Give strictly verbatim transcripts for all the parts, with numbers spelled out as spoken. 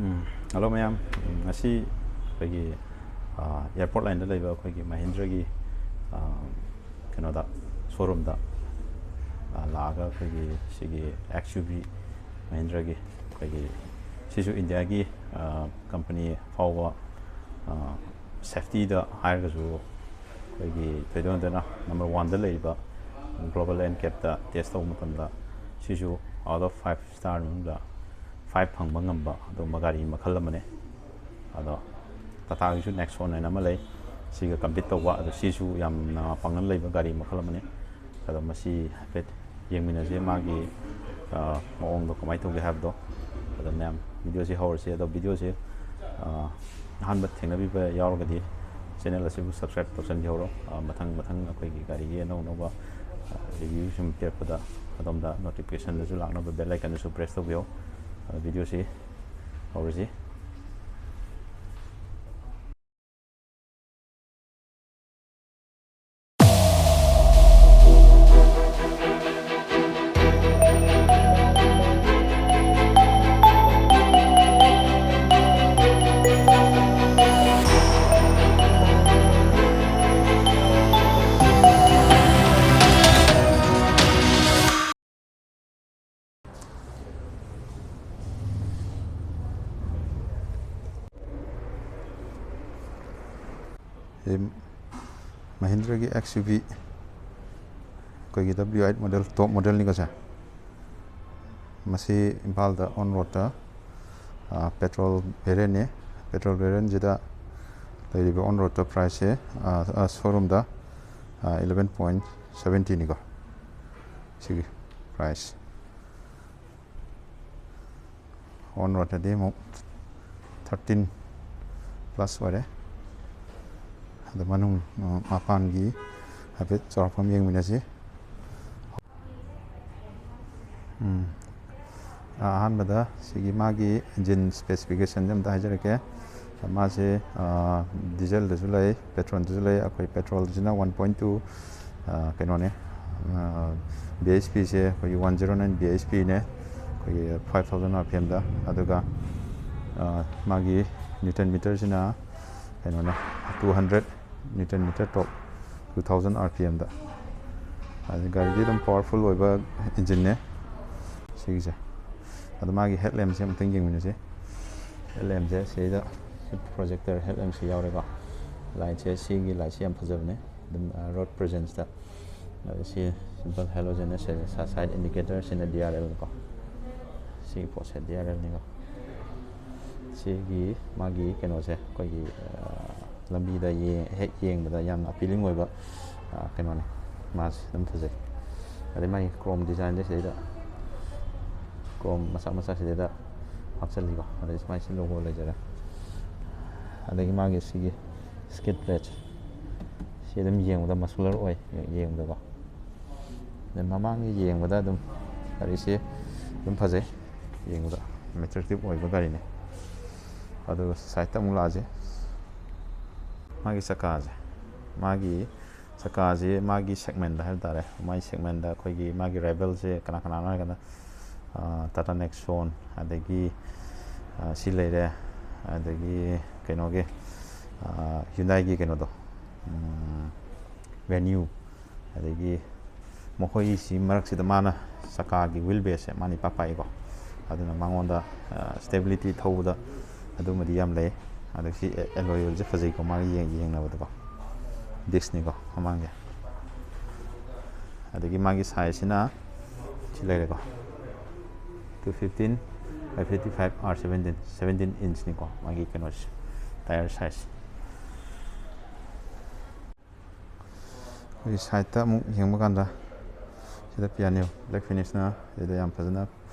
ꯎꯝ, hello ꯃꯌꯥꯝ꯫ ꯎꯝ, ꯉꯁꯤ ꯑꯩꯈꯣꯏꯒꯤ, ꯑ, ꯑꯦꯌꯥꯔꯄꯣꯔꯠ ꯂꯥꯏꯟꯗ ꯂꯩꯕ ꯑꯩꯈꯣꯏꯒꯤ ꯃꯍꯤꯟꯗ꯭ꯔꯒꯤ, ꯑ, ꯀꯩꯅꯣꯗ, ꯁꯣꯔꯨꯝꯗ, ꯑ, ꯂꯥꯛꯑꯒ ꯑꯩꯈꯣꯏꯒꯤ ꯁꯤꯒꯤ XUV ꯃꯍꯤꯟꯗ꯭ꯔꯒꯤ ꯑꯩꯈꯣꯏꯒꯤ ꯁꯤꯁꯨ ꯏꯟꯗꯤꯌꯥꯒꯤ, ꯑ, ꯀꯝꯄꯅꯤ ꯐꯥꯎꯕ, ꯑ, ꯁꯦꯐꯇꯤꯗ ꯍꯥꯏꯔꯒꯁꯨ ꯑꯩꯈꯣꯏꯒꯤ ꯊꯣꯏꯗꯣꯛ ꯍꯦꯟꯗꯣꯛꯅ ꯅꯝꯕꯔ ꯋꯥꯟꯗ ꯂꯩꯔꯤꯕ ꯒ꯭ꯂꯣꯕꯜ ꯑꯦꯟ ꯀꯦꯞꯇ ꯇꯦꯁ ꯇꯧꯕ ꯃꯇꯝꯗ ꯁꯤꯁꯨ ꯑꯥꯎꯠ ꯑꯣꯐ ꯐꯥꯏꯚ ꯁ꯭ꯇꯥꯔ ꯃꯅꯨꯡꯗ ꯐꯥꯏꯚ ꯐꯪꯕ ꯉꯝꯕ ꯑꯗꯨꯒꯨꯝꯕ ꯒꯥꯔꯤ ꯃꯈꯜ ꯑꯃꯅꯤ꯫ ꯑꯗꯣ ꯇꯥꯇꯥꯒꯤꯁꯨ ꯅꯦꯛꯁꯣꯟ ꯍꯥꯏꯅ ꯑꯃ ꯂꯩ, ꯁꯤꯒ ꯀꯝꯄꯤꯠ ꯇꯧꯕ, ꯑꯗꯣ ꯁꯤꯁꯨ ꯌꯥꯝꯅ ꯄꯥꯡꯒꯜ ꯂꯩꯕ ꯒꯥꯔꯤ ꯃꯈꯜ ꯑꯃꯅꯤ꯫ ꯑꯗꯣ ꯃꯁꯤ ꯍꯥꯏꯐꯦꯠ ꯌꯦꯡꯃꯤꯟꯅꯁꯦ, ꯃꯥꯒꯤ, ꯑ, ꯃꯑꯣꯡꯗꯣ ꯀꯃꯥꯏꯅ ꯇꯧꯒꯦ ꯍꯥꯏꯕꯗꯣ꯫ ꯑꯗꯣ ꯃꯌꯥꯝ ꯚꯤꯗꯤꯑꯣꯁꯤ ꯍꯧꯔꯁꯤ꯫ ꯑꯗꯣ ꯚꯤꯗꯤꯑꯣꯁꯤ, ꯑ, ꯑꯍꯥꯟꯕ ꯊꯦꯡꯅꯕꯤꯕ ꯌꯥꯎꯔꯒꯗꯤ ꯆꯦꯅꯦꯜ ꯑꯁꯤꯕꯨ ꯁꯕꯁꯀ꯭ꯔꯥꯏꯕ ꯇꯧꯁꯟꯕꯤꯍꯧꯔꯣ꯫ ꯑ, ꯃꯊꯪ ꯃꯊꯪ ꯑꯩꯈꯣꯏꯒꯤ ꯒꯥꯔꯤꯒꯤ ꯑꯅꯧ ꯑꯅꯧꯕ, ꯑ, ꯔꯤꯚ꯭ꯌꯨ ꯁꯨꯝ ꯄꯤꯔꯛꯄꯗ ꯑꯗꯣꯝꯗ ꯅꯣꯇꯤꯐꯤꯀꯦꯁꯟꯗꯁꯨ ꯂꯥꯛꯅꯕ ꯕꯦꯜ ꯑꯥꯏꯀꯟꯗꯁꯨ ꯄ꯭ꯔꯦꯁ ꯇꯧꯕꯤꯌꯣ꯫ ꯑꯗꯣ ꯚꯤꯗꯤꯑꯣꯁꯤ ꯍꯧꯔꯁꯤ꯫ ꯁꯤ ꯃꯍꯤꯟꯗ꯭ꯔꯒꯤ XUV, ꯑꯩꯈꯣꯏꯒꯤ W eight model, top modelꯅꯤꯀꯣ ꯁꯦ꯫ ꯃꯁꯤ ꯏꯝꯐꯥꯜꯗ ꯑꯣꯟ ꯔꯣꯗꯇ, ꯑ, ꯄꯦꯇ꯭ꯔꯣꯜ ꯚꯦꯔꯤꯌꯟꯅꯤ꯫ ꯄꯦꯇ꯭ꯔꯣꯜ ꯚꯦꯔꯤꯌꯟꯁꯤꯗ ꯂꯩꯔꯤꯕ ꯑꯣꯟ ꯔꯣꯗꯇ ꯄ꯭ꯔꯥꯏꯁꯁꯦ, ꯑ, ꯑ, ꯁꯣꯔꯨꯝꯗ, ꯑ, eleven point seventyꯅꯤꯀꯣ ꯁꯤꯒꯤ ꯄ꯭ꯔꯥꯏꯁ꯫ ꯑꯣꯟ ꯔꯣꯗꯇꯗꯤ ꯑꯃꯨꯛ thirteen plus ꯑꯣꯏꯔꯦ꯫ ꯑꯗꯣ ꯃꯅꯨꯡ, ꯑ, ꯃꯄꯥꯟꯒꯤ ꯍꯥꯏꯐꯦꯠ ꯆꯥꯎꯔꯥꯛꯄ ꯑꯃ ꯌꯦꯡꯃꯤꯟꯅꯁꯤ꯫ ꯎꯝ꯫ ꯑ, ꯑꯍꯥꯟꯕꯗ ꯁꯤꯒꯤ ꯃꯥꯒꯤ engine specificationꯁꯦ ꯑꯝꯇ ꯍꯥꯏꯖꯔꯛꯀꯦ꯫ ꯃꯥꯁꯦ, ꯑ, ꯗꯤꯖꯜꯗꯁꯨ ꯂꯩ, ꯄꯦꯇ꯭ꯔꯣꯜꯗꯁꯨ ꯂꯩ꯫ ꯑꯩꯈꯣꯏ ꯄꯦꯇ꯭ꯔꯣꯜꯁꯤꯅ one point two, ꯑ, ꯀꯩꯅꯣꯅꯦ, ꯑ, BHPꯁꯦ ꯑꯩꯈꯣꯏꯒꯤ one zero nine BHPꯅꯦ, ꯑꯩꯈꯣꯏꯒꯤ five thousand RPMꯗ꯫ ꯑꯗꯨꯒ ꯃꯥꯒꯤ ꯅ꯭ꯌꯨꯇꯟ ꯃꯤꯇꯔꯁꯤꯅ ꯀꯩꯅꯣꯅꯦ, ꯇꯨ ꯍꯟꯗ꯭ꯔꯦꯠ ꯅ꯭ꯌꯨꯇꯟ ꯃꯤꯇꯔ ꯇꯣꯛ, ꯇꯨ ꯊꯥꯎꯖꯟ ꯑꯥꯔ ꯄꯤ ꯑꯦꯝꯗ꯫ ꯑꯗꯨ ꯒꯥꯔꯤꯗꯤ ꯑꯗꯨꯝ ꯄꯋꯥꯔꯐꯨꯜ ꯑꯣꯏꯕ ꯏꯟꯖꯤꯟꯅꯦ ꯁꯤꯒꯤꯁꯦ꯫ ꯑꯗꯣ ꯃꯥꯒꯤ ꯍꯦꯠ ꯂꯦꯝꯁꯦ ꯑꯃꯨꯛꯇꯪ ꯌꯦꯡꯃꯤꯟꯅꯁꯤ꯫ ꯍꯦꯠ ꯂꯦꯝꯁꯦ ꯁꯤꯗ ꯄ꯭ꯔꯣꯖꯦꯛꯇꯔ ꯍꯦꯠ ꯂꯦꯝꯁꯤ ꯌꯥꯎꯔꯦꯀꯣ꯫ ꯂꯥꯏꯠꯁꯦ, ꯁꯤꯒꯤ ꯂꯥꯏꯠꯁꯦ ꯌꯥꯝ ꯐꯖꯕꯅꯦ꯫ ꯑꯗꯨꯝ ꯔꯣꯗ ꯄ꯭ꯔꯦꯖꯦꯟꯁꯇ꯫ ꯑꯗꯣ ꯁꯤ ꯁꯤꯝꯄꯜ ꯍꯦꯂꯣꯖꯦꯟ ꯁꯥꯏꯠ ꯏꯟꯗꯤꯀꯦꯇꯔꯁꯤꯅ ꯗꯤ ꯑꯥꯔ ꯑꯦꯜꯅꯤꯀꯣ꯫ ꯁꯤꯒꯤ ꯄꯣꯠꯁꯦ ꯗꯤ ꯑꯥꯔ ꯑꯦꯜꯅꯤꯀꯣ꯫ ꯁꯤꯒꯤ ꯃꯥꯒꯤ ꯀꯩꯅꯣꯁꯦ ꯑꯩꯈꯣꯏꯒꯤ ꯂꯝꯕꯤꯗ ꯍꯦꯛ ꯌꯦꯡꯕꯗ ꯌꯥꯝꯅ ꯑꯄꯤꯂꯤꯡ ꯑꯣꯏꯕ ꯀꯩꯅꯣꯅꯦ꯫ ꯃꯥꯁꯦ ꯑꯗꯨꯝ ꯐꯖꯩ꯫ ꯑꯗꯩ ꯃꯥꯒꯤ ꯀ꯭ꯔꯣꯝ ꯗꯤꯖꯥꯏꯟꯁꯦ ꯁꯤꯗꯩꯗ, ꯀ꯭ꯔꯣꯝ ꯃꯆꯥ ꯃꯆꯥ ꯁꯤꯗꯩꯗ ꯍꯥꯞꯆꯜꯂꯤꯀꯣ꯫ ꯑꯗꯩ ꯁꯨꯃꯥꯏꯅ ꯁꯤ ꯂꯣꯒꯣ ꯂꯩꯖꯔꯦ꯫ ꯑꯗꯒꯤ ꯃꯥꯒꯤ ꯁꯤꯒꯤ ꯁ꯭ꯀꯤꯠ ꯄ꯭ꯂꯦꯠꯁꯦ, ꯁꯤ ꯑꯗꯨꯝ ꯌꯦꯡꯕꯗ ꯃꯁꯀꯨꯂꯔ ꯑꯣꯏ, ꯌꯦꯡꯕꯗꯀꯣ꯫ ꯑꯗꯩ ꯃꯃꯥꯡꯒꯤ ꯌꯦꯡꯕꯗ ꯑꯗꯨꯝ ꯒꯥꯔꯤꯁꯦ ꯑꯗꯨꯝ ꯐꯖꯩ, ꯌꯦꯡꯕꯗ ꯑꯦꯇ꯭ꯔꯦꯛꯇꯤꯞ ꯑꯣꯏꯕ ꯒꯥꯔꯤꯅꯤ꯫ ꯑꯗꯨꯒ ꯁꯥꯏꯠꯇ ꯑꯃꯨꯛ ꯂꯥꯛꯑꯁꯦ꯫ ꯃꯥꯒꯤ ꯆꯀꯥꯁꯦ, ꯃꯥꯒꯤ ꯆꯀꯥꯁꯦ ꯃꯥꯒꯤ ꯁꯦꯒꯃꯦꯟꯗ ꯍꯥꯏꯕ ꯇꯥꯔꯦ, ꯃꯥꯒꯤ ꯁꯦꯒꯃꯦꯟꯗ ꯑꯩꯈꯣꯏꯒꯤ ꯃꯥꯒꯤ ꯔꯥꯏꯕꯦꯜꯁꯦ ꯀꯅꯥ ꯀꯅꯥꯅꯣ ꯍꯥꯏꯔꯀꯥꯟꯗ, ꯇꯥꯇꯥ ꯅꯦꯛꯁꯣꯟ, ꯑꯗꯒꯤ ꯁꯤ ꯂꯩꯔꯦ, ꯑꯗꯒꯤ ꯀꯩꯅꯣꯒꯤ ꯍ꯭ꯌꯨꯟꯗꯥꯏꯒꯤ ꯀꯩꯅꯣꯗꯣ, ꯚꯦꯅ꯭ꯌꯨ, ꯑꯗꯒꯤ ꯃꯈꯣꯏꯁꯤ ꯃꯔꯛꯁꯤꯗ ꯃꯥꯅ ꯆꯀꯥꯒꯤ ꯋꯤꯜ ꯕꯦꯁꯁꯦ ꯃꯥꯅ ꯏꯄꯥ ꯄꯥꯛꯏꯀꯣ꯫ ꯑꯗꯨꯅ ꯃꯉꯣꯟꯗ ꯁ꯭ꯇꯦꯕꯤꯂꯤꯇꯤ ꯊꯧꯕꯗ ꯑꯗꯨꯃꯗꯤ ꯌꯥꯝ ꯂꯩ꯫ ꯑꯗꯒꯤ ꯁꯤ ꯑꯦꯂꯣꯏ ꯋꯤꯜꯁꯦ ꯐꯖꯩꯀꯣ, ꯃꯥꯒꯤ ꯌꯦꯡ- ꯌꯦꯡꯅꯕꯗꯀꯣ꯫ ꯗꯤꯁꯅꯤꯀꯣ ꯃꯃꯥꯡꯒꯤ꯫ ꯑꯗꯒꯤ ꯃꯥꯒꯤ ꯁꯥꯏꯖꯁꯤꯅ ꯁꯤ ꯂꯩꯔꯦꯀꯣ, two fifteen by fifty five R seventeen, seventeen inchꯅꯤꯀꯣ ꯃꯥꯒꯤ ꯀꯩꯅꯣꯁꯦ, ꯇꯥꯌꯔ ꯁꯥꯏꯖ꯫ ꯑꯩꯈꯣꯏꯒꯤ ꯁꯥꯏꯠꯇ ꯑꯃꯨꯛ ꯌꯦꯡꯕ ꯀꯥꯟꯗ ꯁꯤꯗ ꯄꯤꯌꯥꯅꯤꯌꯣ ꯕ꯭ꯂꯦꯛ ꯐꯤꯅꯤꯁꯅ ꯁꯤꯗ ꯌꯥꯝ ꯐꯖꯅ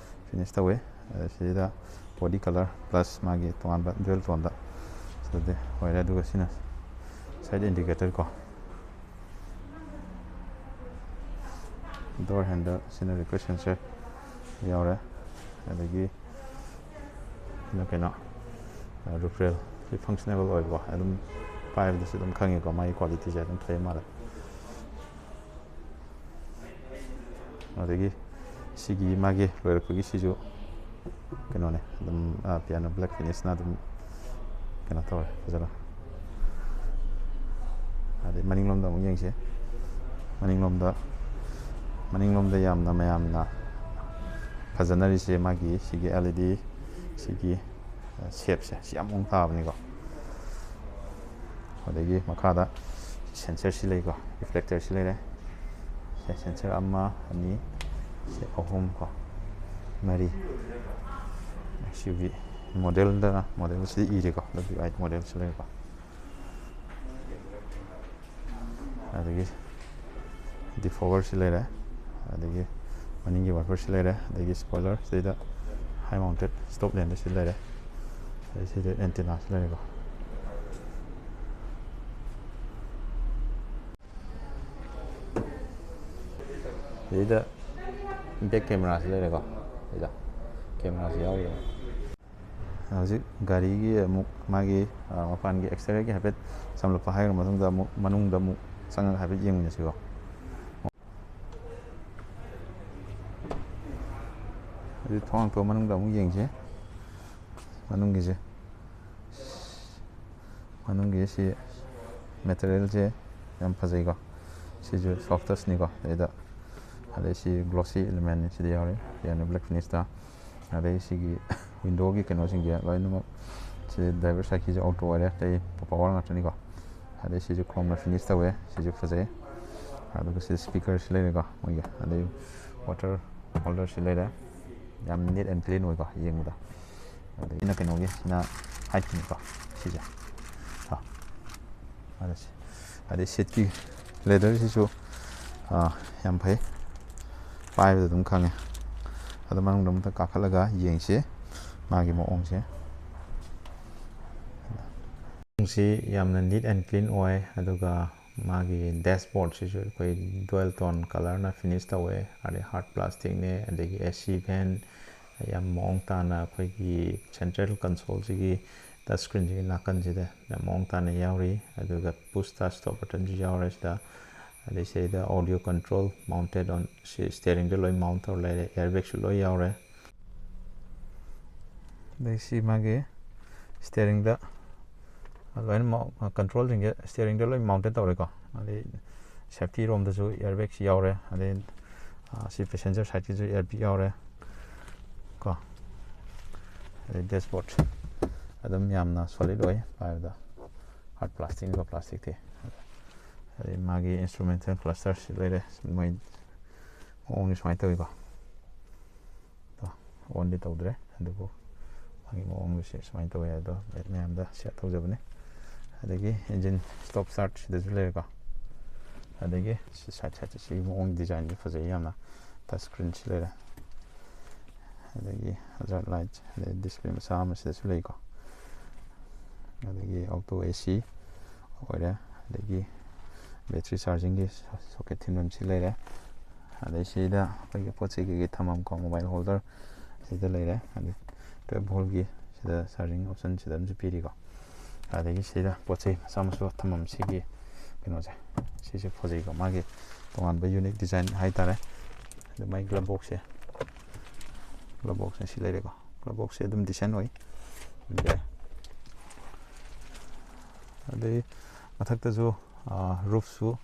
ꯐꯤꯅꯤꯁ ꯇꯧꯋꯦ꯫ ꯑꯗ ꯁꯤꯗ ꯕꯣꯗꯤ ꯀꯂꯔ ꯄ꯭ꯂꯁ ꯃꯥꯒꯤ ꯇꯣꯉꯥꯟꯕ ꯗ꯭ꯌꯨꯑꯦꯜ ꯇꯣꯟꯗ ꯁꯤꯗꯗꯤ ꯑꯣꯏꯔꯦ꯫ ꯑꯗꯨꯒ ꯁꯤꯅ ꯁꯥꯏꯠ ꯏꯟꯗꯤꯀꯦꯇꯔ ꯀꯣ, ꯗꯣꯔ ꯍꯦꯟꯗꯜ ꯁꯤꯅ ꯔꯤꯀ꯭ꯋꯦꯁ ꯁꯦꯟꯁꯔ ꯌꯥꯎꯔꯦ꯫ ꯑꯗꯒꯤ ꯁꯤꯅ ꯀꯩꯅꯣ, ꯔꯨꯐ ꯔꯦꯜ꯫ ꯁꯤ ꯐꯪꯁꯅꯦꯕꯜ ꯑꯣꯏꯕꯀꯣ, ꯑꯗꯨꯝ ꯄꯥꯏꯕꯗꯁꯨ ꯑꯗꯨꯝ ꯈꯪꯉꯦꯀꯣ ꯃꯥꯒꯤ ꯀ꯭ꯋꯥꯂꯤꯇꯤꯁꯦ ꯑꯗꯨꯝ ꯐꯩ ꯃꯥꯜꯂꯦ꯫ ꯑꯗꯒꯤ ꯁꯤꯒꯤ ꯃꯥꯒꯤ ꯂꯣꯏꯔꯛꯄꯒꯤ ꯁꯤꯁꯨ ꯀꯩꯅꯣꯅꯦ, ꯑꯗꯨꯝ ꯄꯤꯌꯥꯅꯣ ꯕ꯭ꯂꯦꯛ ꯐꯤꯅꯤꯁꯅ ꯑꯗꯨꯝ ꯀꯩꯅꯣ ꯇꯧꯔꯦ, ꯐꯖꯅ꯫ ꯑꯗꯩ ꯃꯅꯤꯡꯂꯣꯝꯗ ꯑꯃꯨꯛ ꯌꯦꯡꯁꯦ꯫ ꯃꯅꯤꯡꯂꯣꯝꯗ, ꯃꯅꯤꯡꯂꯣꯝꯗ ꯌꯥꯝꯅ ꯃꯌꯥꯝꯅ ꯐꯖꯅꯔꯤꯁꯦ ꯃꯥꯒꯤ ꯁꯤꯒꯤ L E D ꯁꯤꯒꯤ ꯁꯦꯞꯁꯦ, ꯁꯤ ꯌꯥꯝ ꯃꯑꯣꯡ ꯇꯥꯕꯅꯤꯀꯣ꯫ ꯑꯗꯒꯤ ꯃꯈꯥꯗ ꯁꯦꯟꯁꯔꯁꯤ ꯂꯩꯀꯣ, ꯔꯤꯐ꯭ꯂꯦꯛꯇꯔꯁꯤ ꯂꯩꯔꯦ꯫ ꯁꯦ ꯁꯦꯟꯁꯔ ꯑꯃ, ꯑꯅꯤ, ꯁꯦ ꯑꯍꯨꯝ ꯀꯣ, ꯃꯔꯤ꯫ ꯑꯦꯛꯁ ꯌꯨ ꯚꯤ ꯃꯣꯗꯦꯜꯗ, ꯃꯣꯗꯦꯜꯁꯤꯗ ꯏꯔꯦꯀꯣ, W I ꯃꯣꯗꯦꯜꯁꯤ ꯂꯩꯔꯦꯀꯣ꯫ ꯑꯗꯒꯤ ꯗꯤꯐꯣꯒꯔꯁꯤ ꯂꯩꯔꯦ, ꯑꯗꯒꯤ ꯃꯅꯤꯡꯒꯤ ꯋꯥꯏꯄꯔꯁꯤ ꯂꯩꯔꯦ, ꯑꯗꯒꯤ ꯁ꯭ꯄꯣꯏꯂꯔ ꯁꯤꯗꯩꯗ ꯍꯥꯏ ꯃꯥꯎꯟꯇꯦꯠ ꯁ꯭ꯇꯣꯞ ꯂꯦꯟꯗ ꯁꯤ ꯂꯩꯔꯦ, ꯑꯗꯩ ꯁꯤꯗ ꯑꯦꯟꯇꯦꯅꯥꯁꯤ ꯂꯩꯔꯦꯀꯣ꯫ ꯁꯤꯗꯩꯗ ꯕꯦꯛ ꯀꯦꯃꯦꯔꯥꯁꯤ ꯂꯩꯔꯦꯀꯣ꯫ ꯁꯤꯗ ꯀꯦꯃꯦꯔꯥꯁꯤ ꯌꯥꯎꯔꯤꯕ꯫ ꯍꯧꯖꯤꯛ ꯒꯥꯔꯤꯒꯤ ꯑꯃꯨꯛ ꯃꯥꯒꯤ, ꯑ, ꯃꯄꯥꯟꯒꯤ ꯑꯦꯛꯁꯇꯦꯔꯤꯌꯔꯒꯤ ꯍꯥꯏꯐꯦꯠ ꯆꯝꯂꯞꯄ ꯍꯥꯏꯈ꯭ꯔ ꯃꯇꯨꯡꯗ, ꯑꯃꯨꯛ ꯃꯅꯨꯡꯗ ꯑꯃꯨꯛ ꯆꯪꯉꯒ ꯍꯥꯏꯐꯦꯠ ꯌꯦꯡꯃꯤꯟꯅꯁꯤꯀꯣ꯫ ꯑꯗꯨ ꯊꯣꯡ ꯍꯥꯡꯇꯣꯛꯑ ꯃꯅꯨꯡꯗ ꯑꯃꯨꯛ ꯌꯦꯡꯁꯦ꯫ ꯃꯅꯨꯡꯒꯤꯁꯦ, ꯃꯅꯨꯡꯒꯤ ꯁꯤ ꯃꯦꯇꯔꯤꯌꯦꯜꯁꯦ ꯌꯥꯝ ꯐꯖꯩꯀꯣ꯫ ꯁꯤꯁꯨ ꯁꯣꯐꯇꯁꯅꯤꯀꯣ꯫ ꯑꯗꯩꯗ, ꯑꯗꯩ ꯁꯤ ꯒ꯭ꯂꯣꯁꯤ ꯑꯦꯂꯤꯃꯦꯟꯅꯤ, ꯁꯤꯗ ꯌꯥꯎꯔꯤ, ꯄꯤꯌꯥꯅꯣ ꯕ꯭ꯂꯦꯛ ꯐꯤꯅꯤꯁꯇ꯫ ꯑꯗꯩ ꯁꯤꯒꯤ ꯋꯤꯟꯗꯣꯒꯤ ꯀꯩꯅꯣꯁꯤꯡꯁꯦ ꯂꯣꯏꯅꯃꯛ, ꯁꯤ ꯗ꯭ꯔꯥꯏꯚꯔ ꯁꯥꯏꯠꯀꯤꯁꯦ ꯑꯣꯇꯣ ꯑꯣꯏꯔꯦ, ꯑꯇꯩ ꯄꯋꯥꯔ ꯉꯥꯛꯇꯅꯤꯀꯣ꯫ ꯑꯗꯩ ꯁꯤꯁꯨ ꯀ꯭ꯔꯣꯝꯅ ꯐꯤꯅꯤꯁ ꯇꯧꯋꯦ, ꯁꯤꯁꯨ ꯐꯖꯩ꯫ ꯑꯗꯨꯒ ꯁꯤ ꯁ꯭ꯄꯤꯀꯔꯁꯤ ꯂꯩꯔꯦꯀꯣ ꯃꯣꯏꯒꯤ, ꯑꯗꯩ ꯋꯥꯇꯔ ꯍꯣꯜꯗꯔꯁꯤ ꯂꯩꯔꯦ꯫ ꯌꯥꯝ ꯅꯤꯠ ꯑꯦꯟ ꯀ꯭ꯂꯤꯟ ꯑꯣꯏꯀꯣ ꯌꯦꯡꯕꯗ꯫ ꯑꯗꯒꯤꯅ ꯀꯩꯅꯣꯒꯤ, ꯁꯤꯅ ꯍꯥꯏꯠꯀꯤꯅꯤꯀꯣ ꯁꯤꯁꯦ꯫ ꯀꯣ꯫ ꯑꯗ ꯁꯤ-, ꯑꯗꯩ ꯁꯤꯠꯀꯤ ꯂꯦꯗꯔꯁꯤꯁꯨ, ꯑ, ꯌꯥꯝ ꯐꯩ, ꯄꯥꯏꯕꯗ ꯑꯗꯨꯝ ꯈꯪꯉꯦ꯫ ꯑꯗꯣ ꯃꯅꯨꯡꯗ ꯑꯃꯨꯛꯇ ꯀꯥꯈꯠꯂꯒ ꯌꯦꯡꯁꯤ ꯃꯥꯒꯤ ꯃꯑꯣꯡꯁꯦ꯫ ꯃꯑꯣꯡꯁꯤ ꯌꯥꯝꯅ ꯅꯤꯠ ꯑꯦꯟ ꯀ꯭ꯂꯤꯟ ꯑꯣꯏ, ꯑꯗꯨꯒ ꯃꯥꯒꯤ ꯗꯦꯁꯕꯣꯔꯗꯁꯤꯁꯨ ꯑꯩꯈꯣꯏ ꯗꯨꯋꯦꯜ ꯇꯣꯟ ꯀꯂꯔꯅ ꯐꯤꯅꯤꯁ ꯇꯧꯋꯦ꯫ ꯑꯗꯩ ꯍꯥꯔꯠ ꯄ꯭ꯂꯥꯁꯇꯤꯛꯅꯦ, ꯑꯗꯒꯤ ꯑꯦ ꯁꯤ ꯚꯦꯟ, ꯌꯥꯝ ꯃꯑꯣꯡ ꯇꯥꯅ ꯑꯩꯈꯣꯏꯒꯤ ꯁꯦꯟꯇ꯭ꯔꯦꯜ ꯀꯟꯁꯣꯜꯁꯤꯒꯤ ꯇꯆ ꯁ꯭ꯀ꯭ꯔꯤꯟꯁꯤꯒꯤ ꯅꯥꯀꯟꯁꯤꯗ ꯌꯥꯝ ꯃꯑꯣꯡ ꯇꯥꯅ ꯌꯥꯎꯔꯤ꯫ ꯑꯗꯨꯒ ꯄꯨꯁ ꯁ꯭ꯇꯥꯔꯠ ꯁ꯭ꯇꯣꯞ ꯕꯇꯟꯁꯨ ꯌꯥꯎꯔꯦ ꯁꯤꯗ꯫ ꯑꯗꯩ ꯁꯤꯗ ꯑꯣꯗꯤꯑꯣ ꯀꯟꯇ꯭ꯔꯣꯜ ꯃꯥꯎꯟꯇꯦꯠ ꯑꯣꯟ, ꯁꯤ ꯁ꯭ꯇꯤꯌꯔꯤꯡꯗ ꯂꯣꯏ ꯃꯥꯎꯟ ꯇꯧꯔ ꯂꯩꯔꯦ, ꯑꯦꯌꯔꯕꯦꯒꯁꯨ ꯂꯣꯏ ꯌꯥꯎꯔꯦ꯫ ꯑꯗꯩ ꯁꯤ ꯃꯥꯒꯤ ꯁ꯭ꯇꯤꯌꯔꯤꯡꯗ ꯂꯣꯏꯅꯃꯛ, ꯀꯟꯇ꯭ꯔꯣꯜꯁꯤꯡꯁꯦ ꯁ꯭ꯇꯤꯌꯔꯤꯡꯗ ꯂꯣꯏ ꯃꯥꯎꯟꯇꯦꯠ ꯇꯧꯔꯦꯀꯣ꯫ ꯑꯗꯩ ꯁꯦꯐꯇꯤ ꯔꯣꯝꯗꯁꯨ ꯑꯦꯌꯔꯕꯦꯒꯁꯤ ꯌꯥꯎꯔꯦ꯫ ꯑꯗꯩ ꯁꯤ ꯄꯦꯁꯦꯟꯖꯔ ꯁꯥꯏꯠꯀꯤꯁꯨ ꯑꯦꯌꯔꯕꯦꯒ ꯌꯥꯎꯔꯦ ꯀꯣ꯫ ꯑꯗꯩ ꯗꯦꯁꯕꯣꯔꯗ ꯑꯗꯨꯝ ꯌꯥꯝꯅ ꯁꯣꯂꯤꯗ ꯑꯣꯏ ꯄꯥꯏꯕꯗ, ꯍꯥꯔꯗ ꯄ꯭ꯂꯥꯁꯇꯤꯛꯅꯤꯀꯣ, ꯄ꯭ꯂꯥꯁꯇꯤꯛꯇꯤ꯫ ꯑꯗꯩ ꯃꯥꯒꯤ ꯏꯟꯁꯇ꯭ꯔꯨꯃꯦꯟꯇꯦꯜ ꯀ꯭ꯂꯁꯇꯔꯁꯤ ꯂꯩꯔꯦ꯫ ꯃꯣꯏ ꯃꯑꯣꯡꯁꯦ ꯁꯨꯃꯥꯏꯅ ꯇꯧꯋꯤꯀꯣ꯫ ꯑꯣꯟꯗꯤ ꯇꯧꯗ꯭ꯔꯦ, ꯑꯗꯨꯕꯨ ꯃꯥꯒꯤ ꯃꯑꯣꯡꯁꯦ ꯁꯨꯃꯥꯏꯅ ꯇꯧꯋꯦ꯫ ꯑꯗꯣ ꯃꯌꯥꯝꯗ ꯁꯤꯌꯔ ꯇꯧꯖꯕꯅꯤ꯫ ꯑꯗꯒꯤ ꯏꯟꯖꯤꯟ ꯁ꯭ꯇꯣꯞ ꯁ꯭ꯇꯥꯔꯠ ꯁꯤꯗꯁꯨ ꯂꯩꯔꯦꯀꯣ꯫ ꯑꯗꯒꯤ ꯁꯤ ꯁꯥꯏꯠ ꯁꯥꯏꯠꯁꯦ ꯁꯤꯒꯤ ꯃꯑꯣꯡ ꯗꯤꯖꯥꯏꯟꯁꯦ ꯐꯖꯩ ꯌꯥꯝꯅ꯫ ꯇꯁ ꯁ꯭ꯀ꯭ꯔꯤꯟꯁꯤ ꯂꯩꯔꯦ꯫ ꯑꯗꯒꯤ ꯍꯖꯥꯔꯠ ꯂꯥꯏꯠ, ꯑꯗꯩ ꯗꯤꯁꯄ꯭ꯂꯦ ꯃꯆꯥ ꯑꯃ ꯁꯤꯗꯁꯨ ꯂꯩꯀꯣ꯫ ꯑꯗꯒꯤ ꯑꯣꯇꯣ ꯑꯦ ꯁꯤ ꯑꯣꯏꯔꯦ꯫ ꯑꯗꯒꯤ ꯕꯦꯇ꯭ꯔꯤ ꯆꯥꯔꯖꯤꯡꯒꯤ ꯁꯣꯀꯦꯠ ꯊꯤꯟꯐꯝꯁꯤ ꯂꯩꯔꯦ꯫ ꯑꯗꯩ ꯁꯤꯗ ꯑꯩꯈꯣꯏꯒꯤ ꯄꯣꯠ ꯆꯩ ꯀꯩꯀꯩ ꯊꯝꯐꯝ ꯀꯣ, ꯃꯣꯕꯥꯏꯜ ꯍꯣꯜꯗꯔ ꯁꯤꯗ ꯂꯩꯔꯦ꯫ ꯑꯗꯩ ꯇ꯭ꯋꯦꯜꯞ ꯚꯣꯜꯒꯤ ꯁꯤꯗ ꯆꯥꯔꯖꯤꯡ ꯑꯣꯞꯁꯟ ꯁꯤꯗ ꯑꯃꯁꯨ ꯄꯤꯔꯤꯀꯣ꯫ ꯑꯗꯒꯤ ꯁꯤꯗ ꯄꯣꯠ ꯆꯩ ꯃꯆꯥ ꯃꯁꯨ ꯊꯝꯐꯝ ꯁꯤꯒꯤ ꯀꯩꯅꯣꯁꯦ, ꯁꯤꯁꯦ ꯐꯖꯩꯀꯣ, ꯃꯥꯒꯤ ꯇꯣꯉꯥꯟꯕ ꯌꯨꯅꯤꯛ ꯗꯤꯖꯥꯏꯟ ꯍꯥꯏꯇꯥꯔꯦ꯫ ꯑꯗꯨ ꯃꯥꯒꯤ ꯒ꯭ꯂꯞ ꯕꯣꯛꯁꯁꯦ, ꯒ꯭ꯂꯞ ꯕꯣꯛꯁꯅ ꯁꯤ ꯂꯩꯔꯦꯀꯣ꯫ ꯒ꯭ꯂꯞ ꯕꯣꯛꯁꯁꯦ ꯑꯗꯨꯝ ꯗꯤꯁꯦꯟ ꯑꯣꯏ꯫ ꯑꯗꯩ ꯃꯊꯛꯇꯁꯨ ꯔꯨꯐꯁꯨ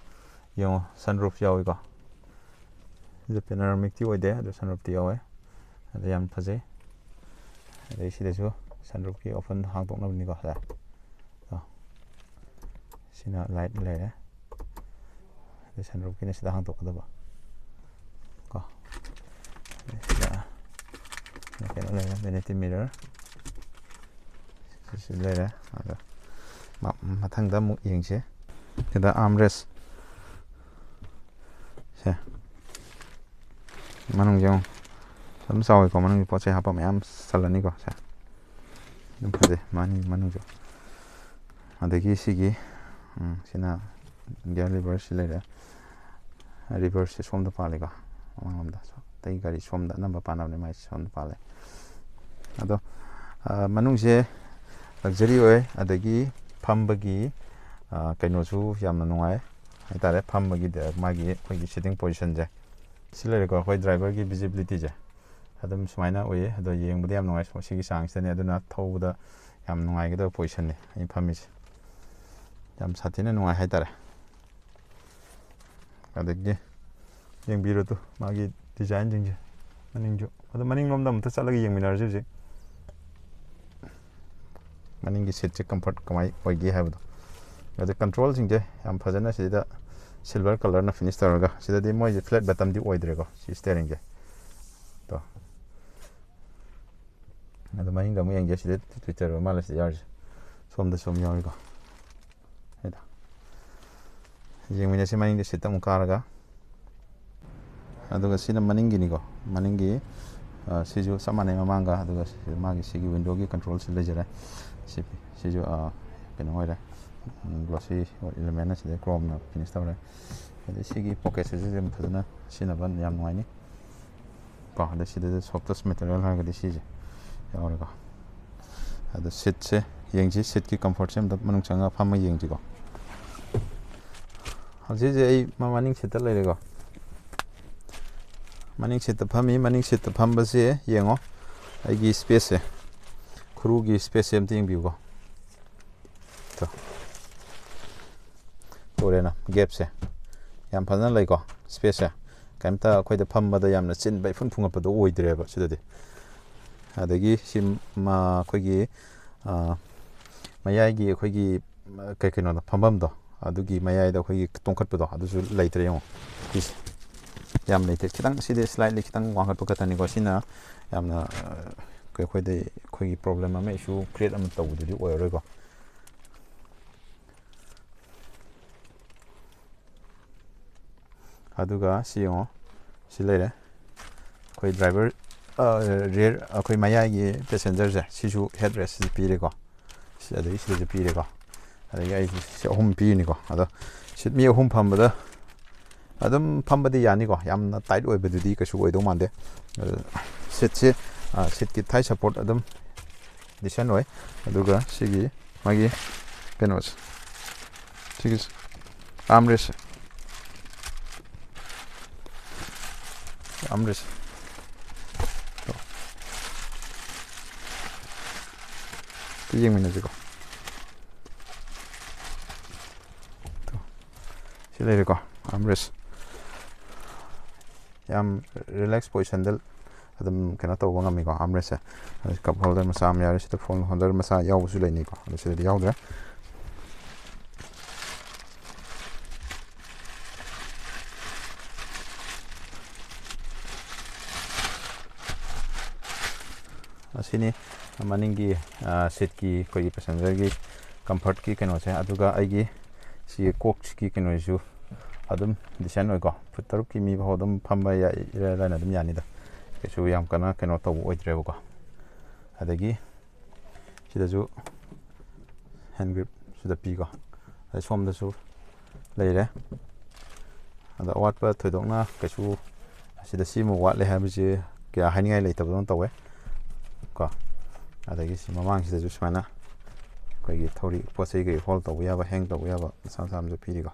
ꯌꯦꯡꯉꯣ, ꯁꯟ ꯔꯨꯐ ꯌꯥꯎꯏꯀꯣ꯫ ꯁꯤꯁꯦ ꯄꯦꯅꯔꯃꯤꯛꯇꯤ ꯑꯣꯏꯗꯦ, ꯑꯗꯣ ꯁꯟ ꯔꯨꯐꯇꯤ ꯌꯥꯎꯋꯦ꯫ ꯑꯗ ꯌꯥꯝ ꯐꯖꯩ꯫ ꯑꯗꯩ ꯁꯤꯗꯁꯨ ꯁꯟ ꯔꯨꯐꯀꯤ ꯑꯣꯄꯟ ꯍꯥꯡꯗꯣꯛꯅꯕꯅꯤꯀꯣ꯫ ꯁꯤꯗ ꯀꯣ, ꯁꯤꯅ ꯂꯥꯏꯠ ꯂꯩꯔꯦ꯫ ꯑꯗꯩ ꯁꯟ ꯔꯨꯐꯀꯤꯅ ꯁꯤꯗ ꯍꯥꯡꯗꯣꯛꯀꯗꯕ ꯀꯣ꯫ ꯑꯗꯩ ꯁꯤꯗ ꯀꯩꯅꯣ ꯂꯩꯔꯦ, ꯚꯦꯅꯤꯇꯤ ꯃꯤꯔꯔ꯫ ꯁꯤꯁꯨ ꯂꯩꯔꯦ꯫ ꯑꯗꯣ ꯃ-, ꯃꯊꯪꯗ ꯑꯃꯨꯛ ꯌꯦꯡꯁꯦ꯫ ꯁꯤꯗ ꯑꯥꯔꯝ ꯔꯦꯁ ꯁꯦ, ꯃꯅꯨꯡꯁꯦ ꯌꯦꯡꯉꯣ, ꯑꯗꯨꯝ ꯆꯥꯎꯋꯤꯀꯣ꯫ ꯃꯅꯨꯡꯒꯤ ꯄꯣꯠ ꯆꯩ ꯍꯥꯞꯄ ꯃꯌꯥꯝ ꯆꯜꯂꯅꯤꯀꯣ꯫ ꯁꯦ, ꯑꯗꯨꯝ ꯐꯖꯩ ꯃꯅꯤꯡ, ꯃꯅꯨꯡꯁꯨ꯫ ꯑꯗꯒꯤ ꯁꯤꯒꯤ, ꯎꯝ, ꯁꯤꯅ ꯒꯤꯌꯔ ꯂꯤꯚꯔꯁꯤ ꯂꯩꯔꯦ꯫ ꯔꯤꯚꯔꯁꯁꯦ ꯁꯣꯝꯗ ꯄꯥꯜꯂꯤꯀꯣ, ꯃꯃꯥꯡꯂꯣꯝꯗ꯫ ꯑꯇꯩ ꯒꯥꯔꯤ ꯁꯣꯝꯗ ꯑꯅꯝꯕ ꯄꯥꯟꯅꯕꯅꯦ, ꯃꯥꯏꯁꯦ ꯁꯣꯝꯗ ꯄꯥꯜꯂꯦ꯫ ꯑꯗꯣ, ꯑ, ꯃꯅꯨꯡꯁꯦ ꯂꯛꯖꯔꯤ ꯑꯣꯏ꯫ ꯑꯗꯒꯤ ꯐꯝꯕꯒꯤ, ꯑ, ꯀꯩꯅꯣꯁꯨ ꯌꯥꯝꯅ ꯅꯨꯡꯉꯥꯏ ꯍꯥꯏꯇꯥꯔꯦ꯫ ꯐꯝꯕꯒꯤ ꯗ-, ꯃꯥꯒꯤ ꯑꯩꯈꯣꯏꯒꯤ ꯁꯤꯇꯤꯡ ꯄꯣꯖꯤꯁꯟꯁꯦ ꯁꯤ ꯂꯩꯔꯦꯀꯣ꯫ ꯑꯩꯈꯣꯏ ꯗ꯭ꯔꯥꯏꯚꯔꯒꯤ ꯚꯤꯖꯤꯕꯤꯂꯤꯇꯤꯁꯦ ꯑꯗꯨꯝ ꯁꯨꯃꯥꯏꯅ ꯑꯣꯏꯌꯦ꯫ ꯑꯗꯣ ꯌꯦꯡꯕꯗ ꯌꯥꯝ ꯅꯨꯡꯉꯥꯏ, ꯁꯤꯒꯤ ꯆꯥꯡꯁꯤꯗꯅꯦ꯫ ꯑꯗꯨꯅ ꯊꯧꯕꯗ ꯌꯥꯝ ꯅꯨꯡꯉꯥꯏꯒꯗꯕ ꯄꯣꯖꯤꯁꯟꯅꯤ ꯑꯩꯅ ꯐꯝꯃꯤꯁꯦ꯫ ꯌꯥꯝ ꯁꯥꯊꯤꯅ ꯅꯨꯡꯉꯥꯏ ꯍꯥꯏꯇꯥꯔꯦ꯫ ꯑꯗꯒꯤ ꯌꯦꯡꯕꯤꯔꯣ ꯇꯨ, ꯃꯥꯒꯤ ꯗꯤꯖꯥꯏꯟꯁꯤꯡꯁꯦ, ꯃꯅꯤꯡꯁꯨ꯫ ꯑꯗꯣ ꯃꯅꯤꯡꯂꯣꯝꯗ ꯑꯃꯨꯛꯇ ꯆꯠꯂꯒ ꯌꯦꯡꯃꯤꯟꯅꯔꯁꯤ ꯍꯧꯖꯤꯛ꯫ ꯃꯅꯤꯡꯒꯤ ꯁꯤꯠꯁꯦ ꯀꯝꯐꯔꯠ ꯀꯃꯥꯏ ꯑꯣꯏꯒꯦ ꯍꯥꯏꯕꯗꯣ꯫ ꯑꯗ ꯀꯟꯇ꯭ꯔꯣꯜꯁꯤꯡꯁꯦ ꯌꯥꯝ ꯐꯖꯅ ꯁꯤꯗ ꯁꯤꯜꯚꯔ ꯀꯂꯔꯅ ꯐꯤꯅꯤꯁ ꯇꯧꯔꯒ, ꯁꯤꯗꯗꯤ ꯃꯣꯏꯁꯦ ꯐ꯭ꯂꯦꯠ ꯕꯇꯝꯗꯤ ꯑꯣꯏꯗ꯭ꯔꯦꯀꯣ, ꯁꯤ ꯁ꯭ꯇꯦꯔꯤꯡꯁꯦ꯫ ꯇꯣ꯫ ꯑꯗꯣ ꯃꯅꯤꯡꯗ ꯑꯃꯨꯛ ꯌꯦꯡꯒꯦ꯫ ꯁꯤꯗ ꯇ꯭ꯋꯤꯇꯔ ꯑꯣꯏ ꯃꯥꯜꯂꯦ ꯁꯤꯗ ꯌꯥꯎꯔꯤꯁꯦ꯫ ꯁꯣꯝꯗꯁꯨ ꯑꯃ ꯌꯥꯎꯔꯤꯀꯣ꯫ ꯍꯥꯏꯗ꯫ ꯌꯦꯡꯃꯤꯟꯅꯁꯤ ꯃꯅꯤꯡꯒꯤ ꯁꯤꯠꯇ ꯑꯃꯨꯛ ꯀꯥꯔꯒ꯫ ꯑꯗꯨꯒ ꯁꯤꯅ ꯃꯅꯤꯡꯒꯤꯅꯤꯀꯣ꯫ ꯃꯅꯤꯡꯒꯤ, ꯑ, ꯁꯤꯁꯨ ꯆꯞ ꯃꯥꯟꯅꯩ ꯃꯃꯥꯡꯒ꯫ ꯑꯗꯨꯒ ꯁꯤ-, ꯃꯥꯒꯤ ꯁꯤꯒꯤ ꯋꯤꯟꯗꯣꯒꯤ ꯀꯟꯇ꯭ꯔꯣꯜꯁꯤ ꯂꯩꯖꯔꯦ꯫ ꯁꯤ, ꯁꯤꯁꯨ, ꯑ, ꯀꯩꯅꯣ ꯑꯣꯏꯔꯦ꯫ ꯎꯝ, ꯒ꯭ꯂꯣꯁꯤ ꯑꯦꯂꯤꯃꯦꯟꯅ ꯁꯤꯗ ꯀ꯭ꯔꯣꯝꯅ ꯐꯤꯅꯤꯁ ꯇꯧꯔꯦ꯫ ꯑꯗꯩ ꯁꯤꯒꯤ ꯄꯣꯀꯦꯠꯁꯤꯁꯨ ꯑꯗꯨꯝ ꯐꯖꯅ ꯁꯤꯖꯤꯟꯅꯕ ꯌꯥꯝ ꯅꯨꯡꯉꯥꯏꯅꯤ꯫ ꯀꯣ, ꯑꯗꯩ ꯁꯤꯗ ꯁꯣꯐꯇꯦꯁ ꯃꯦꯇꯔꯤꯌꯦꯜ ꯍꯥꯏꯔꯒꯗꯤ ꯁꯤꯁꯦ ꯌꯥꯎꯔꯦꯀꯣ꯫ ꯑꯗꯣ ꯁꯤꯠꯁꯦ ꯌꯦꯡꯁꯤ, ꯁꯤꯠꯀꯤ ꯀꯝꯐꯣꯔꯠꯁꯦ ꯑꯝꯇ ꯃꯅꯨꯡ ꯆꯪꯉꯒ ꯐꯝꯃ ꯌꯦꯡꯁꯤꯀꯣ꯫ ꯍꯧꯖꯤꯛ ꯍꯧꯖꯤꯛ ꯑꯩ ꯃ-, ꯃꯅꯤꯡ ꯁꯤꯠꯇ ꯂꯩꯔꯦꯀꯣ꯫ ꯃꯅꯤꯡ ꯁꯤꯠꯇ ꯐꯝꯃꯤ꯫ ꯃꯅꯤꯡ ꯁꯤꯠꯇ ꯐꯝꯕꯁꯦ ꯌꯦꯡꯉꯣ, ꯑꯩꯒꯤ ꯁ꯭ꯄꯦꯁꯁꯦ, ꯈꯨꯔꯨꯒꯤ ꯁ꯭ꯄꯦꯁꯁꯦ ꯑꯝꯇ ꯌꯦꯡꯕꯤꯌꯨꯀꯣ꯫ ꯇꯣ꯫ ꯎꯔꯦꯅ ꯒꯦꯞꯁꯦ ꯌꯥꯝ ꯐꯖꯅ ꯂꯩꯀꯣ, ꯁ꯭ꯄꯦꯁꯁꯦ꯫ ꯀꯩꯝꯇ ꯑꯩꯈꯣꯏꯗ ꯐꯝꯕꯗ ꯌꯥꯝꯅ ꯆꯤꯟꯕ, ꯏꯐꯨꯟ ꯐꯨꯡꯒꯠꯄꯗꯣ ꯑꯣꯏꯗ꯭ꯔꯦꯕ ꯁꯤꯗꯗꯤ꯫ ꯑꯗꯒꯤ ꯁꯤ ꯃ-, ꯑꯩꯈꯣꯏꯒꯤ, ꯑ, ꯃꯌꯥꯏꯒꯤ ꯑꯩꯈꯣꯏꯒꯤ, ꯑ, ꯀꯩ ꯀꯩꯅꯣꯗꯣ, ꯐꯝꯐꯝꯗꯣ, ꯑꯗꯨꯒꯤ ꯃꯌꯥꯏꯗ ꯑꯩꯈꯣꯏꯒꯤ ꯇꯣꯡꯈꯠꯄꯗꯣ, ꯑꯗꯨꯁꯨ ꯂꯩꯇ꯭ꯔꯦ ꯌꯦꯡꯉꯣ꯫ ꯁꯤꯁꯦ ꯌꯥꯝ ꯂꯩꯇ꯭ꯔꯦ꯫ ꯈꯤꯇꯪ ꯁꯤꯗꯤ ꯁ꯭ꯂꯥꯏꯠꯂꯤ ꯈꯤꯇꯪ ꯋꯥꯡꯈꯠꯄ ꯈꯛꯇꯅꯤꯀꯣ꯫ ꯁꯤꯅ ꯌꯥꯝꯅ, ꯑ, ꯑꯩꯈꯣꯏꯗ, ꯑꯩꯈꯣꯏꯒꯤ ꯄ꯭ꯔꯣꯕ꯭ꯂꯦꯝ ꯑꯃ, ꯏꯁꯨ ꯀ꯭ꯔꯤꯌꯦꯠ ꯑꯃ ꯇꯧꯕꯗꯨꯗꯤ ꯑꯣꯏꯔꯔꯣꯏꯀꯣ꯫ ꯑꯗꯨꯒ ꯁꯤ ꯌꯦꯡꯉꯣ, ꯁꯤ ꯂꯩꯔꯦ꯫ ꯑꯩꯈꯣꯏ ꯗ꯭ꯔꯥꯏꯚꯔ, ꯑ, ꯔꯤꯌꯔ, ꯑꯩꯈꯣꯏ ꯃꯌꯥꯏꯒꯤ ꯄꯦꯁꯦꯟꯖꯔꯁꯦ, ꯁꯤꯁꯨ ꯍꯦꯠ ꯔꯦꯁꯁꯤ ꯄꯤꯔꯦꯀꯣ꯫ ꯁꯤ, ꯑꯗꯒꯤ ꯁꯤꯗꯁꯨ ꯄꯤꯔꯦꯀꯣ꯫ ꯑꯗꯒꯤ ꯑꯩ ꯁꯤ ꯑꯍꯨꯝ ꯄꯤꯔꯤꯅꯤꯀꯣ꯫ ꯑꯗꯣ ꯁꯤꯠ ꯃꯤ ꯑꯍꯨꯝ ꯐꯝꯕꯗ ꯑꯗꯨꯝ ꯐꯝꯕꯗꯤ ꯌꯥꯅꯤꯀꯣ꯫ ꯌꯥꯝꯅ ꯇꯥꯏꯠ ꯑꯣꯏꯕꯗꯨꯗꯤ ꯀꯩꯁꯨ ꯑꯣꯏꯗꯧ ꯃꯥꯟꯗꯦ꯫ ꯑꯗꯨ ꯁꯤꯠꯁꯤ, ꯑ, ꯁꯤꯠꯀꯤ ꯊꯥꯏ ꯁꯄꯣꯔꯠ ꯑꯗꯨꯝ ꯗꯤꯁꯦꯟ ꯑꯣꯏ꯫ ꯑꯗꯨꯒ ꯁꯤꯒꯤ ꯃꯥꯒꯤ ꯀꯩꯅꯣꯁꯦ, ꯁꯤꯒꯤ ꯑꯥꯝꯔꯦꯁꯁꯦ, ꯑꯥꯝꯔꯦꯁ ꯌꯦꯡꯃꯤꯟꯅꯁꯤꯀꯣ꯫ ꯁꯤ ꯂꯩꯔꯦꯀꯣ, armrest꯫ ꯌꯥꯝ relax positionꯗ ꯑꯗꯨꯝ ꯀꯩꯅꯣ ꯇꯧꯕ ꯉꯝꯃꯤꯀꯣ, armrestꯁꯦ꯫ ꯑꯗꯩ cup holder ꯃꯆꯥ ꯑꯃ ꯌꯥꯎꯔꯦ꯫ ꯁꯤꯗ phone holder ꯃꯆꯥ ꯌꯥꯎꯕꯁꯨ ꯂꯩꯅꯤꯀꯣ, ꯑꯗꯣ ꯁꯤꯗꯗꯤ ꯌꯥꯎꯗ꯭ꯔꯦ꯫ ꯑꯁꯤꯅꯤ ꯃꯅꯤꯡꯒꯤ, ꯑ, seatꯀꯤ, ꯑꯩꯈꯣꯏꯒꯤ passengerꯒꯤ comfortꯀꯤ ꯀꯩꯅꯣꯁꯦ꯫ ꯑꯗꯨꯒ ꯑꯩꯒꯤ ꯁꯤꯒꯤ ꯀꯣꯛꯁꯤꯒꯤ ꯀꯩꯅꯣꯁꯤꯁꯨ ꯑꯗꯨꯝ decent ꯑꯣꯏꯀꯣ꯫ Foot ꯇꯔꯨꯛꯀꯤ ꯃꯤ ꯐꯥꯎ ꯑꯗꯨꯝ ꯐꯝꯕ ꯌꯥꯏ, ꯏꯔꯥꯏ ꯂꯥꯏꯅ ꯑꯗꯨꯝ ꯌꯥꯅꯤꯗ꯫ ꯀꯩꯁꯨ ꯌꯥꯝ ꯀꯟꯅ ꯀꯩꯅꯣ ꯇꯧꯕ ꯑꯣꯏꯗ꯭ꯔꯦꯕꯀꯣ꯫ ꯑꯗꯒꯤ ꯁꯤꯗꯁꯨ hand grip ꯁꯤꯗ ꯄꯤꯀꯣ꯫ ꯑꯗꯩ ꯁꯣꯝꯗꯁꯨ ꯂꯩꯔꯦ꯫ ꯑꯗ ꯑꯋꯥꯠꯄ ꯊꯣꯏꯗꯣꯛꯅ ꯀꯩꯁꯨ ꯑꯁꯤꯗ ꯁꯤꯃ ꯋꯥꯠꯂꯦ ꯍꯥꯏꯕꯁꯦ ꯀꯌꯥ ꯍꯥꯏꯅꯤꯡꯉꯥꯏ ꯂꯩꯇꯕꯗꯧꯅ ꯇꯧꯋꯦ ꯀꯣ꯫ ꯑꯗꯒꯤ ꯁꯤ ꯃꯃꯥꯡꯁꯤꯗꯁꯨ ꯁꯨꯃꯥꯏꯅ ꯑꯩꯈꯣꯏꯒꯤ ꯊꯧꯔꯤ, ꯄꯣꯠ ꯆꯩ ꯀꯩ hold ꯇꯧꯕ ꯌꯥꯕ, hang ꯇꯧꯕ ꯌꯥꯕ ꯃꯆꯥ ꯃꯆꯥ ꯑꯃꯁꯨ ꯄꯤꯔꯤꯀꯣ꯫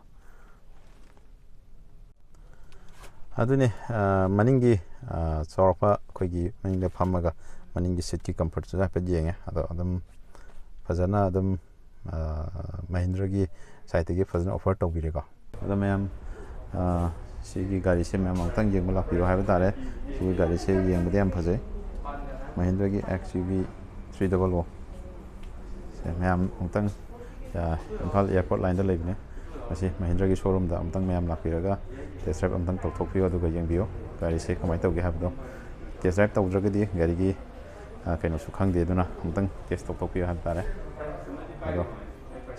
ꯑꯗꯨꯅꯤ, ꯑ, ꯃꯅꯤꯡꯒꯤ, ꯑ, ꯆꯥꯎꯔꯥꯛꯄ ꯑꯩꯈꯣꯏꯒꯤ ꯃꯅꯤꯡꯗ ꯐꯝꯃꯒ ꯃꯅꯤꯡꯒꯤ seatꯀꯤ comfortꯁꯨ ꯍꯥꯏꯐꯦꯠ ꯌꯦꯡꯉꯦ꯫ ꯑꯗꯣ ꯑꯗꯨꯝ ꯐꯖꯅ ꯑꯗꯨꯝ, ꯑ, Mahindraꯒꯤ sideꯇꯒꯤ ꯐꯖꯅ offer ꯇꯧꯕꯤꯔꯦꯀꯣ꯫ ꯑꯗꯣ ꯃꯌꯥꯝ, ꯑ, ꯁꯤꯒꯤ ꯒꯥꯔꯤꯁꯦ ꯃꯌꯥꯝ ꯑꯃꯨꯛꯇꯪ ꯌꯦꯡꯕ ꯂꯥꯛꯄꯤꯌꯨ ꯍꯥꯏꯕ ꯇꯥꯔꯦ꯫ ꯁꯤꯒꯤ ꯒꯥꯔꯤꯁꯦ ꯌꯦꯡꯕꯗ ꯌꯥꯝ ꯐꯖꯩ꯫ Mahindraꯒꯤ XUV three double O꯫ ꯁꯦ, ꯃꯌꯥꯝ ꯑꯃꯨꯛꯇꯪ, ꯑ, ꯏꯝꯐꯥꯜ airport lineꯗ ꯂꯩꯕꯅꯦ꯫ ꯃꯁꯤ Mahindraꯒꯤ showroomꯗ ꯑꯃꯨꯛꯇꯪ ꯃꯌꯥꯝ ꯂꯥꯛꯄꯤꯔꯒ test drive ꯑꯃꯨꯛꯇꯪ ꯇꯧꯊꯣꯛꯄꯤꯌꯨ, ꯑꯗꯨꯒ ꯌꯦꯡꯕꯤꯌꯨ ꯒꯥꯔꯤꯁꯦ ꯀꯃꯥꯏꯅ ꯇꯧꯒꯦ ꯍꯥꯏꯕꯗꯣ꯫ Test drive ꯇꯧꯗ꯭ꯔꯒꯗꯤ ꯒꯥꯔꯤꯒꯤ, ꯑ, ꯀꯩꯅꯣꯁꯨ ꯈꯪꯗꯦ, ꯑꯗꯨꯅ ꯑꯃꯨꯛꯇꯪ test ꯇꯧꯊꯣꯛꯄꯤꯌꯨ ꯍꯥꯏꯕ ꯇꯥꯔꯦ꯫ ꯑꯗꯣ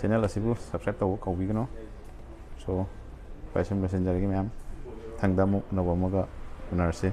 channel ꯑꯁꯤꯕꯨ subscribe ꯇꯧꯕ ꯀꯥꯎꯕꯤꯒꯅꯨ꯫ So, ꯈ꯭ꯋꯥꯏ ꯁꯨꯝ ꯂꯣꯏꯁꯤꯟꯖꯔꯒꯦ ꯃꯌꯥꯝ꯫ ꯃꯊꯪꯗ ꯑꯃꯨꯛ ꯑꯅꯧꯕ ꯑꯃꯒ ꯎꯅꯔꯁꯤ꯫